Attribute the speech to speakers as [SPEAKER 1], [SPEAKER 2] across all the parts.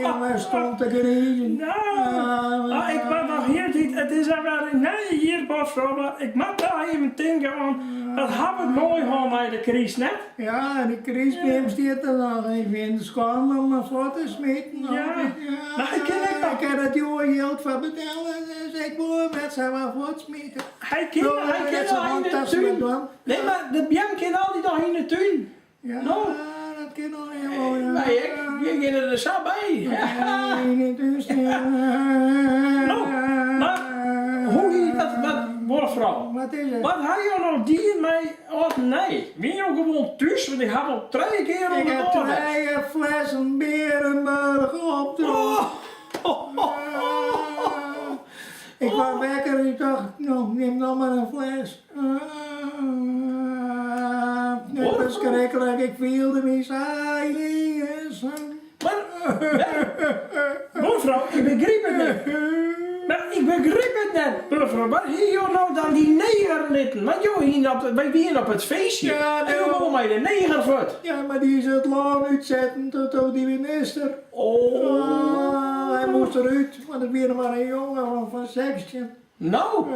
[SPEAKER 1] Tsjin my stond te grizen.
[SPEAKER 2] Nou, ah, ik moat noch hieltyd, it is alwer in nije jier buorfrou, mar ik moat noch even tinke oan, wat ha we it moai hân mei de kryst, net?
[SPEAKER 1] Ja, dy krystbeam stiet der noch. Ik fyn it skande om him fuort te smiten.
[SPEAKER 2] Ja, mar hy kin ek noch.
[SPEAKER 1] Ik ha der djoer jild foar betelle, dus ik wol him net samar fuortsmite.
[SPEAKER 2] Hy kin, hy kin noch yn de tún. Nee, mar de beam kin altyd noch yn de tún.
[SPEAKER 1] Ja,
[SPEAKER 2] No.
[SPEAKER 1] dat kin noch wol, ja.
[SPEAKER 2] Wy ek, wy geane der sa by.
[SPEAKER 1] Yn de tún stean.
[SPEAKER 2] No, mar hoe hie dat, wat, buorfrou?
[SPEAKER 1] Wat is it?
[SPEAKER 2] Wat ha jo no dien mei âld en nij? Wiene jo gewoan thús? Want ik ha wol trije kear oan
[SPEAKER 1] Ik
[SPEAKER 2] de
[SPEAKER 1] ha
[SPEAKER 2] doar west.
[SPEAKER 1] trije flessen Bearenburch opdronken. Ik waard wekker en ik tocht, no, nim noch mar in fles. Ferskriklik, ik fielde my sa iensum.
[SPEAKER 2] Mar, buorfrou, ik begryp it net. Mar ik begryp it net, buorfrou. Wat hie jo no dan dy neger litten? Want jo hiene op, wy wiene op it feestje en jo wol mei de neger fuort.
[SPEAKER 1] Ja, mar dy is it lân útsetten troch dy minister.
[SPEAKER 2] Oh.
[SPEAKER 1] Hy moast derút, want it wie noch mar in jonge fan 16.
[SPEAKER 2] No,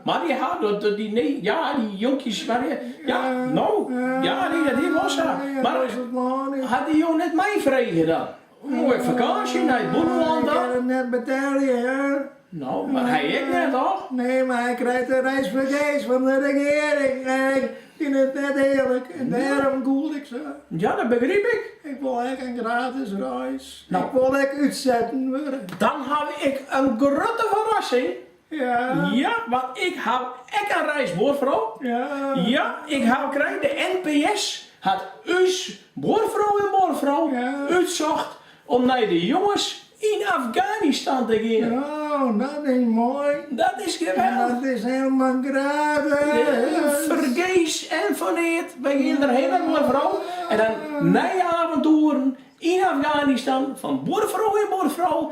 [SPEAKER 2] mar dy ha dat, dy, nee, ja, dy jonkjes, mar ja, no, ja, nee, dat is wol sa. Mar hat dy jo net meifrege dan? Moai fakânsje nei it bûtenlân dan?
[SPEAKER 1] Ik kin it net betelje, hear.
[SPEAKER 2] No, mar hy ek net, toch?
[SPEAKER 1] Nee, mar hy krijt de reis fergees fan de regearing. En ik fyn it net earlik en dêrom gûl ik sa.
[SPEAKER 2] Ja, dat begryp ik.
[SPEAKER 1] Ik wol ek in gratis reis.
[SPEAKER 2] No.
[SPEAKER 1] Ik wol ek útsetten wurde.
[SPEAKER 2] Dan haw ik in grutte ferrassing.
[SPEAKER 1] Ja.
[SPEAKER 2] Ja, want ik haw ek in reis, buorfrou.
[SPEAKER 1] Ja.
[SPEAKER 2] Ja, ik haw krekt de NPS hat ús buorfrou en buorfrou
[SPEAKER 1] Ja.
[SPEAKER 2] útsocht om nei de jonges yn Afganistan te gean.
[SPEAKER 1] Oh, dat is moai.
[SPEAKER 2] Dat is
[SPEAKER 1] En
[SPEAKER 2] geweldich.
[SPEAKER 1] dat is helemaal gratis.
[SPEAKER 2] Fergees en foar neat. Wy gean derhinne, buorfrou. En dan nije avontoeren yn Afganistan fan buorfrou en buorfrou.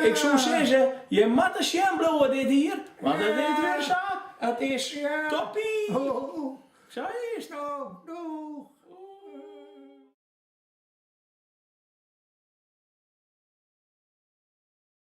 [SPEAKER 2] Ik soe sizze, je moatte sjen bliuwe dit jier, want it is wer sa, it is
[SPEAKER 1] Ja.
[SPEAKER 2] toppie.
[SPEAKER 1] Oh,
[SPEAKER 2] Sa is it.
[SPEAKER 1] no, doeg.